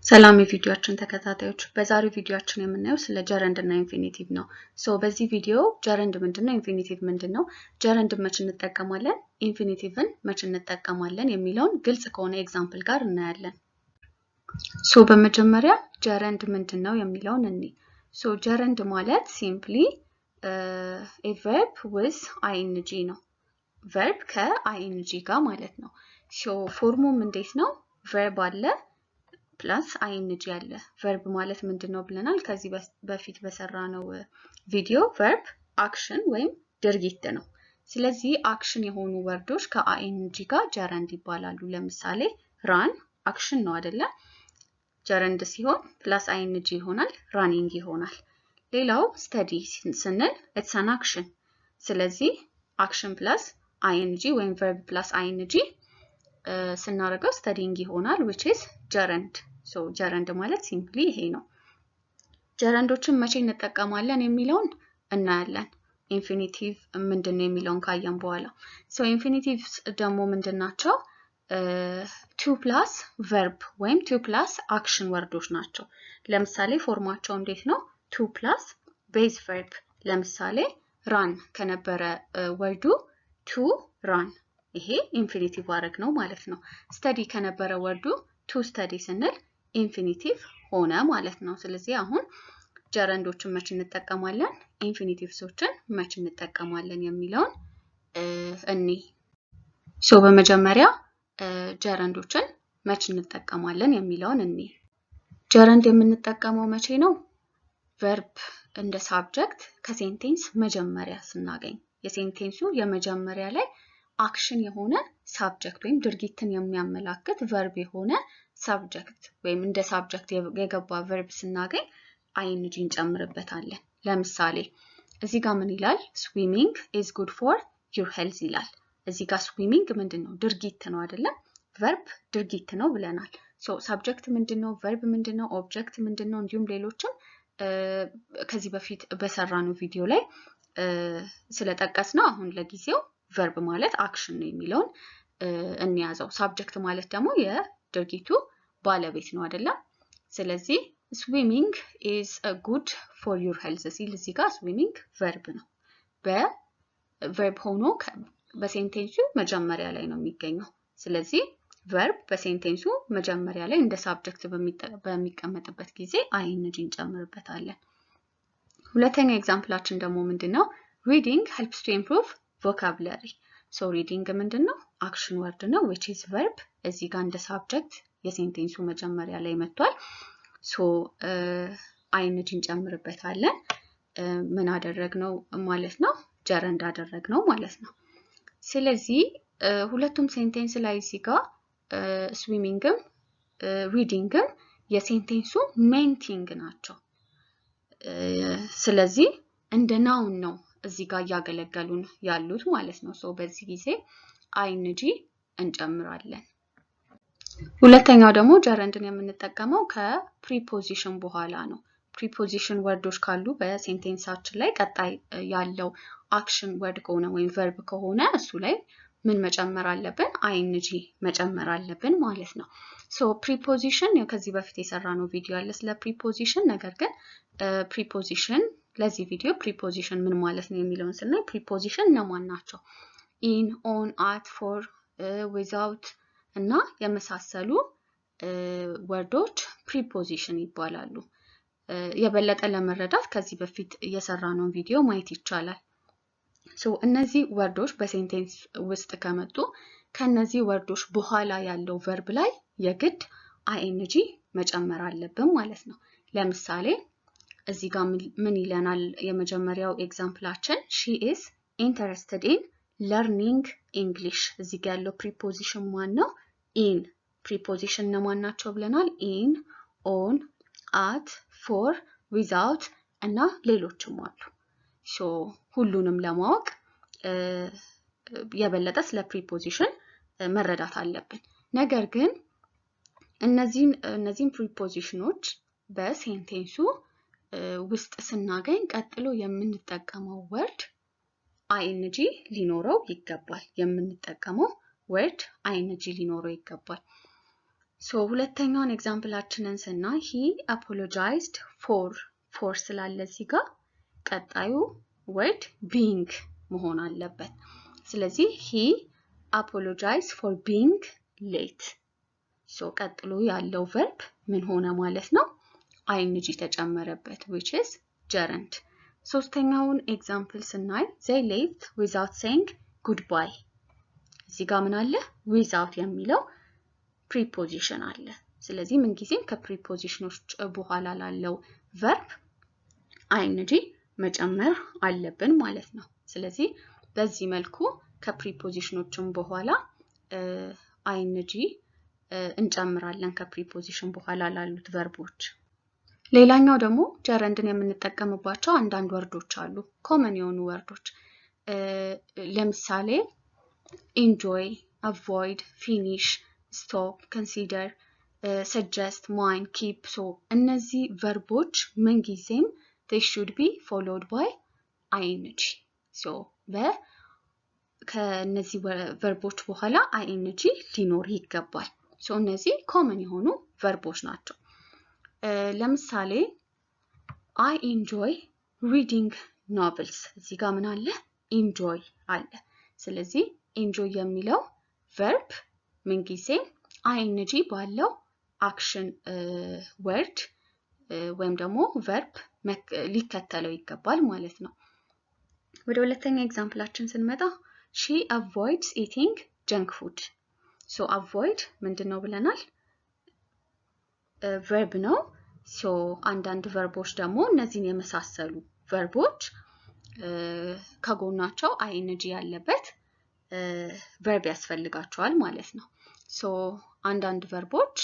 ሰላም የቪዲዮአችን ተከታታዮች፣ በዛሬው ቪዲዮአችን የምናየው ስለ gerund እና infinitive ነው። So በዚህ ቪዲዮ gerund ምንድን ነው፣ infinitive ምንድን ነው፣ gerund ን መች እንጠቀማለን፣ infinitive ን መች እንጠቀማለን የሚለውን ግልጽ ከሆነ example ጋር እናያለን። So በመጀመሪያ gerund ምንድን ነው የሚለውን እኒ so gerund ማለት simply a verb with ing ነው። Verb ከ ing ጋር ማለት ነው። So form ኡም እንዴት ነው? Verb አለ plus ing አለ። Verb ማለት ምንድን ነው ብለናል። ከዚህ በፊት በሰራነው ቪዲዮ verb action ወይም ድርጊት ነው። ስለዚህ action የሆኑ word ኦች ከ ing ጋር gerund ይባላሉ። ለምሳሌ run action ነው አይደለ? Gerund ሲሆን plus ing ይሆናል፣ running ይሆናል። ሌላው study ስንል it's an action። ስለዚህ action plus ing ወይም verb plus ing ስናደርገው studying ይሆናል፣ which is gerund። So gerund ማለት simply ይሄ ነው። Gerund ኦችን መቼ እንጠቀማለን የሚለውን እናያለን። Infinitive ምንድን ነው የሚለውን ካየን በኋላ፣ so infinitive ደግሞ ምንድን ናቸው? To plus verb ወይም to plus action word ኦች ናቸው። ለምሳሌ form ኣቸው እንዴት ነው? To plus base verb። ለምሳሌ run ከነበረ word ኡ to run፣ ይሄ infinitive አረግ ነው ማለት ነው። Study ከነበረ word ኡ to study ስንል infinitive ሆነ ማለት ነው። ስለዚህ አሁን gerund ኦችን መች እንጠቀማለን፣ infinitives ኦችን መች እንጠቀማለን የሚለውን እኒ so በመጀመሪያ gerund ኦችን መች እንጠቀማለን የሚለውን እኒ gerund የምንጠቀመው መቼ ነው? Verb እንደ subject ከ sentence መጀመሪያ ስናገኝ፣ የ sentence ኡ የመጀመሪያ ላይ action የሆነ subject ወይም ድርጊትን የሚያመላክት verb የሆነ subject ወይም እንደ subject የገባ verb ስናገኝ ing እንጨምርበታለን። ለምሳሌ እዚህ ጋር ምን ይላል? "Swimming is good for your health" ይላል። እዚህ ጋር swimming ምንድን ነው? ድርጊት ነው አይደለም? Verb ድርጊት ነው ብለናል። So subject ምንድን ነው? Verb ምንድን ነው? Object ምንድን ነው? እንዲሁም ሌሎችም ከዚህ በፊት በሰራነው ቪዲዮ ላይ ስለጠቀስነው አሁን ለጊዜው verb ማለት action ነው የሚለውን እንያዘው። Subject ማለት ደግሞ የድርጊቱ ባለቤት ነው አይደለም? ስለዚህ "Swimming is good for your health" ሲል እዚህ ጋር swimming verb ነው። በ verb ሆኖ በ sentence ኡ መጀመሪያ ላይ ነው የሚገኘው። ስለዚህ verb በ sentence ኡ መጀመሪያ ላይ እንደ subject በሚቀመጥበት ጊዜ ing እንጨምርበታለን። ሁለተኛ example ኣችን ደግሞ ምንድን ነው? "Reading helps to improve vocabulary." So reading ምንድን ነው? Action word ነው፣ which is verb። እዚህ ጋር እንደ subject የ sentence ኡ መጀመሪያ ላይ መጥቷል። So ing እንጨምርበታለን። ምን አደረግነው ማለት ነው? Gerund አደረግነው ማለት ነው። ስለዚህ ሁለቱም sentence ላይ እዚህ ጋር swimming ም reading ም የ sentence ኡ main thing ናቸው። ስለዚህ እንደ noun ነው እዚህ ጋር እያገለገሉን ያሉት ማለት ነው። So በዚህ ጊዜ ing እንጨምራለን። ሁለተኛው ደግሞ ጀረንድን የምንጠቀመው ከ preposition በኋላ ነው። Preposition word ኦች ካሉ በ sentence ኣችን ላይ ቀጣይ ያለው action word ከሆነ ወይም verb ከሆነ እሱ ላይ ምን መጨመር አለብን? Ing መጨመር አለብን ማለት ነው። So preposition ከዚህ በፊት የሰራነው ቪዲዮ አለ ስለ preposition። ነገር ግን preposition ለዚህ ቪዲዮ preposition ምን ማለት ነው የሚለውን ስናይ preposition እነማን ናቸው? In፣ on፣ at፣ for፣ without እና የመሳሰሉ word ኦች preposition ይባላሉ። የበለጠ ለመረዳት ከዚህ በፊት የሰራነውን ቪዲዮ ማየት ይቻላል። So እነዚህ word ኦች በ sentence ውስጥ ከመጡ ከነዚህ word ኦች በኋላ ያለው verb ላይ የግድ ing መጨመር አለብን ማለት ነው። ለምሳሌ እዚህ ጋር ምን ይለናል? የመጀመሪያው example ኣችን "She is interested in learning English።" እዚህ ጋር ያለው preposition ማን ነው? In። Preposition እነማን ናቸው ብለናል? In፣ on፣ at፣ for፣ without እና ሌሎችም አሉ። So ሁሉንም ለማወቅ የበለጠ ስለ preposition መረዳት አለብን። ነገር ግን እነዚህን preposition ኦች በ sentence ኡ ውስጥ ስናገኝ ቀጥሎ የምንጠቀመው word ing ሊኖረው ይገባል። የምንጠቀመው word ing ሊኖረው ይገባል። So ሁለተኛውን example ኣችንን ስናይ he apologized for፣ for ስላለ እዚህ ጋር ቀጣዩ word being መሆን አለበት። ስለዚህ he apologize for being late። So ቀጥሎ ያለው verb ምን ሆነ ማለት ነው? Ing ተጨመረበት፣ which is gerund። ሶስተኛውን example ስናይ they left without saying goodbye። እዚህ ጋር ምን አለ? Without የሚለው preposition አለ። ስለዚህ ምንጊዜም ከ preposition ኖች በኋላ ላለው verb ing መጨመር አለብን ማለት ነው። ስለዚህ በዚህ መልኩ ከ preposition ኖችም በኋላ ing እንጨምራለን ከ preposition በኋላ ላሉት verb ኦች። ሌላኛው ደግሞ gerund ን የምንጠቀምባቸው አንዳንድ word ኦች አሉ፣ common የሆኑ word ኦች። ለምሳሌ enjoy፣ avoid፣ finish፣ stop፣ consider፣ suggest፣ mind፣ keep። So እነዚህ verb ኦች ምንጊዜም they should be followed by ing። So ከእነዚህ verb ኦች በኋላ ing ሊኖር ይገባል። So እነዚህ common የሆኑ verb ኦች ናቸው። ለምሳሌ I enjoy reading novels። እዚህ ጋር ምን አለ? Enjoy አለ። ስለዚህ enjoy የሚለው verb ምንጊዜም ing ባለው action word ወይም ደግሞ verb ሊከተለው ይገባል ማለት ነው። ወደ ሁለተኛ example ኣችን ስንመጣ she avoids eating junk food። So avoid ምንድን ነው ብለናል? Verb ነው። So አንዳንድ verb ኦች ደግሞ እነዚህን የመሳሰሉ verb ኦች ከጎናቸው ing ያለበት verb ያስፈልጋቸዋል ማለት ነው። So አንዳንድ verb ኦች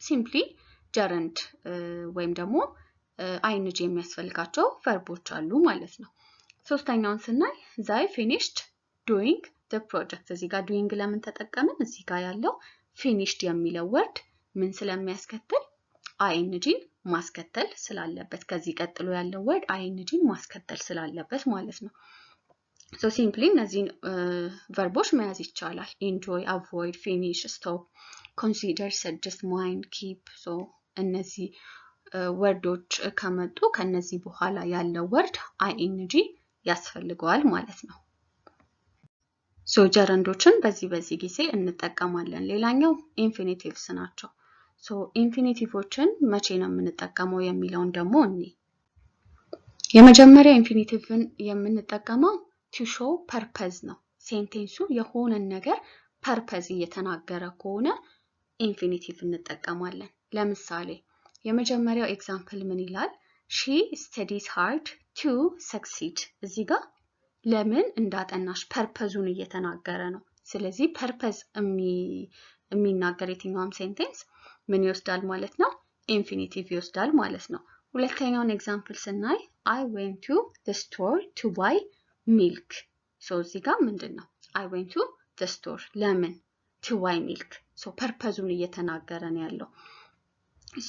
simply gerund ወይም ደግሞ ing የሚያስፈልጋቸው verb ኦች አሉ ማለት ነው። ሶስተኛውን ስናይ they finished doing the project። እዚህ ጋር doing ለምን ተጠቀምን? እዚህ ጋር ያለው finished የሚለው word ምን ስለሚያስከትል? Ing ን ማስከተል ስላለበት፣ ከዚህ ቀጥሎ ያለው word ing ን ማስከተል ስላለበት ማለት ነው። So simply እነዚህን verb ኦች መያዝ ይቻላል። Enjoy፣ avoid፣ finish፣ stop፣ consider፣ suggest፣ mind፣ keep። So እነዚህ word ኦች ከመጡ ከነዚህ በኋላ ያለው word ing ያስፈልገዋል ማለት ነው። So gerund ኦችን በዚህ ጊዜ እንጠቀማለን። ሌላኛው infinitives ናቸው። So infinitive ኦችን መቼ ነው የምንጠቀመው የሚለውን ደግሞ እኔ የመጀመሪያ infinitive ን የምንጠቀመው to show purpose ነው። Sentence ኡ የሆነን ነገር purpose እየተናገረ ከሆነ infinitive እንጠቀማለን። ለምሳሌ የመጀመሪያው example ምን ይላል? She studies hard to succeed። እዚህ ጋር ለምን እንዳጠናች purpose ኡን እየተናገረ ነው። ስለዚህ purpose የሚናገር የትኛውም sentence ምን ይወስዳል ማለት ነው? Infinitive ይወስዳል ማለት ነው። ሁለተኛውን example ስናይ I went to the store to buy milk። So እዚህ ጋር ምንድን ነው? I went to the store ለምን? To buy milk። So purpose ኡን እየተናገረ ነው ያለው።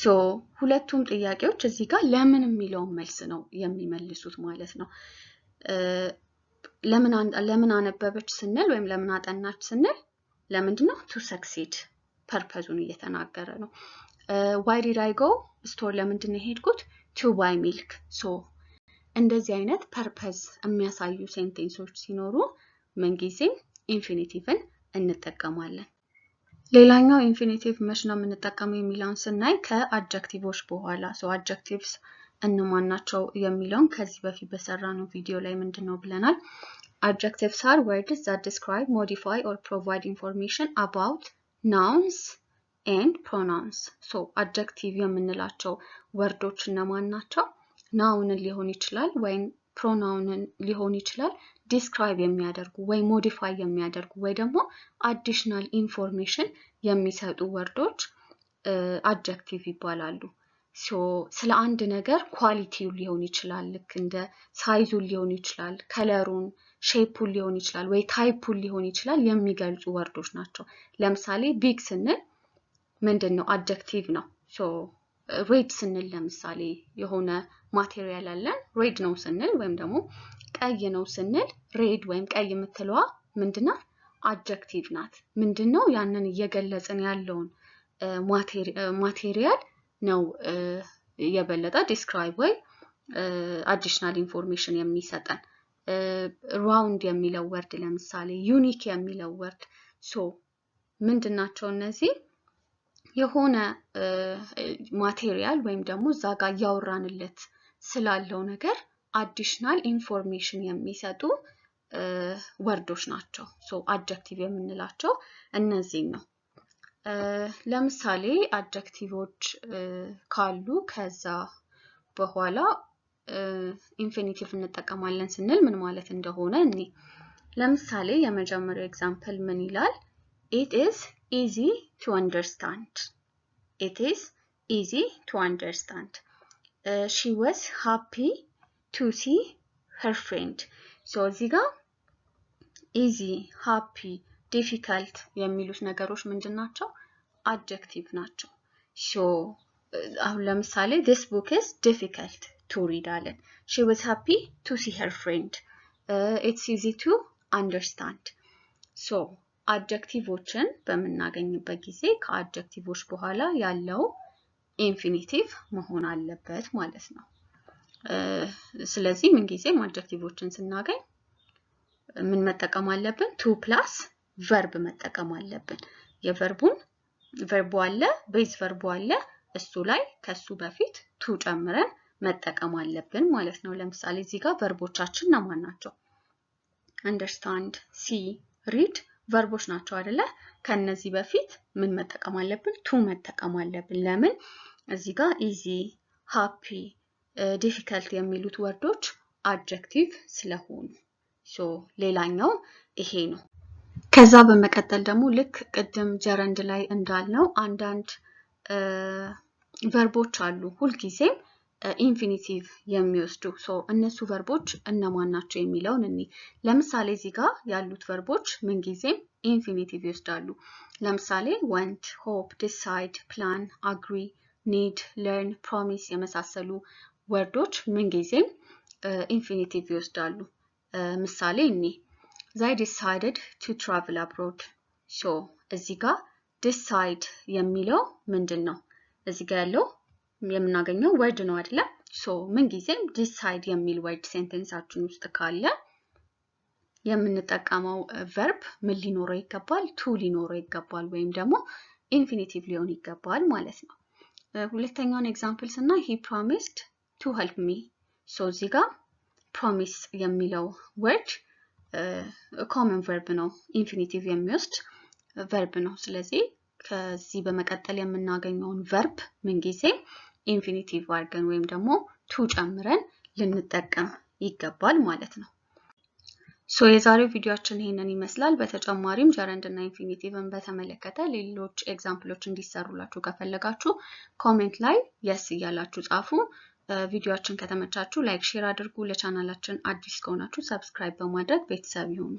So ሁለቱም ጥያቄዎች እዚህ ጋር ለምን የሚለውን መልስ ነው የሚመልሱት ማለት ነው። ለምን አነበበች ስንል ወይም ለምን አጠናች ስንል ለምንድን ነው? To succeed፣ purpose ኡን እየተናገረ ነው። Why did I go store፣ ለምንድን ነው የሄድኩት? To buy milk። So እንደዚህ አይነት purpose የሚያሳዩ sentence ኦች ሲኖሩ ምንጊዜም infinitive ን እንጠቀማለን። ሌላኛው infinitive መች ነው የምንጠቀመው የሚለውን ስናይ ከ adjective ኦች በኋላ። So adjectives እነማን ናቸው የሚለውን ከዚህ በፊት በሰራነው ቪዲዮ ላይ ምንድን ነው ብለናል። Adjectives are words that describe, modify or provide information about nouns and pronouns። So adjective የምንላቸው word ኦች እነማን ናቸው? Noun ን ሊሆን ይችላል ወይም pronoun ን ሊሆን ይችላል፣ describe የሚያደርጉ ወይ modify የሚያደርጉ ወይ ደግሞ additional information የሚሰጡ word ኦች adjective ይባላሉ። So ስለ አንድ ነገር quality ው ሊሆን ይችላል፣ ልክ እንደ size ኡን ሊሆን ይችላል፣ color ኡን፣ shape ኡን ሊሆን ይችላል ወይ type ኡን ሊሆን ይችላል የሚገልጹ word ኦች ናቸው። ለምሳሌ big ስንል ምንድን ነው? Adjective ነው። So red ስንል ለምሳሌ የሆነ material አለን፣ red ነው ስንል ወይም ደግሞ ቀይ ነው ስንል red ወይም ቀይ የምትለዋ ምንድናት? Adjective ናት። ምንድን ነው ያንን እየገለጽን ያለውን material ነው የበለጠ describe ወይ additional information የሚሰጠን። Round የሚለው word ለምሳሌ፣ unique የሚለው word፣ so ምንድን ናቸው እነዚህ? የሆነ material ወይም ደግሞ እዛ ጋር እያወራንለት ስላለው ነገር additional information የሚሰጡ word ኦች ናቸው። So adjective የምንላቸው እነዚህን ነው። ለምሳሌ adjective ኦች ካሉ ከዛ በኋላ infinitive እንጠቀማለን ስንል ምን ማለት እንደሆነ እኔ ለምሳሌ የመጀመሪያው example ምን ይላል? It is easy to understand. It is easy to understand. She was happy to see her friend. So እዚህ ጋር easy፣ happy፣ difficult የሚሉት ነገሮች ምንድን ናቸው? Adjective ናቸው። So አሁን ለምሳሌ "This book is difficult to read" አለን። "She was happy to see her friend." "It's easy to understand." So adjective ኦችን በምናገኝበት ጊዜ ከ adjective ኦች በኋላ ያለው infinitive መሆን አለበት ማለት ነው። ስለዚህ ምንጊዜም adjective ኦችን ስናገኝ ምን መጠቀም አለብን? To plus verb መጠቀም አለብን። የ verb ኡን verb ኡ አለ፣ base verb ኡ አለ። እሱ ላይ ከሱ በፊት to ጨምረን መጠቀም አለብን ማለት ነው። ለምሳሌ እዚህ ጋር verb ኦቻችን እነማን ናቸው? Understand፣ see፣ read verb ኦች ናቸው አይደለ? ከነዚህ በፊት ምን መጠቀም አለብን? To መጠቀም አለብን። ለምን? እዚህ ጋር easy፣ happy፣ difficult የሚሉት word ኦች adjective ስለሆኑ። So ሌላኛው ይሄ ነው። ከዛ በመቀጠል ደግሞ ልክ ቅድም gerund ላይ እንዳልነው አንዳንድ verb ኦች አሉ ሁልጊዜም infinitive የሚወስዱ። So እነሱ verb ኦች እነማን ናቸው የሚለውን እኒ ለምሳሌ እዚህ ጋር ያሉት verb ኦች ምንጊዜም infinitive ይወስዳሉ። ለምሳሌ want፣ hope፣ decide፣ plan፣ agree፣ need፣ learn፣ promise የመሳሰሉ word ኦች ምንጊዜም infinitive ይወስዳሉ። ምሳሌ እኒ "They decided to travel abroad." So እዚህ ጋር decide የሚለው ምንድን ነው? እዚህ ጋር ያለው የምናገኘው word ነው አይደለም? So ምንጊዜም decide የሚል word sentence ኣችን ውስጥ ካለ የምንጠቀመው verb ምን ሊኖረው ይገባል? To ሊኖረው ይገባል፣ ወይም ደግሞ infinitive ሊሆን ይገባል ማለት ነው። ሁለተኛውን example ስናይ "He promised to help me." So እዚህ ጋር promise የሚለው word common verb ነው፣ infinitive የሚወስድ verb ነው። ስለዚህ ከዚህ በመቀጠል የምናገኘውን verb ምንጊዜም infinitive አድርገን ወይም ደግሞ to ጨምረን ልንጠቀም ይገባል ማለት ነው። So የዛሬው ቪዲዮአችን ይሄንን ይመስላል። በተጨማሪም gerund እና infinitive ን በተመለከተ ሌሎች example ኦች እንዲሰሩላችሁ ከፈለጋችሁ comment ላይ yes እያላችሁ ጻፉ። ቪዲዮአችን ከተመቻችሁ like፣ share አድርጉ። ለቻናላችን አዲስ ከሆናችሁ subscribe በማድረግ ቤተሰብ ይሁኑ።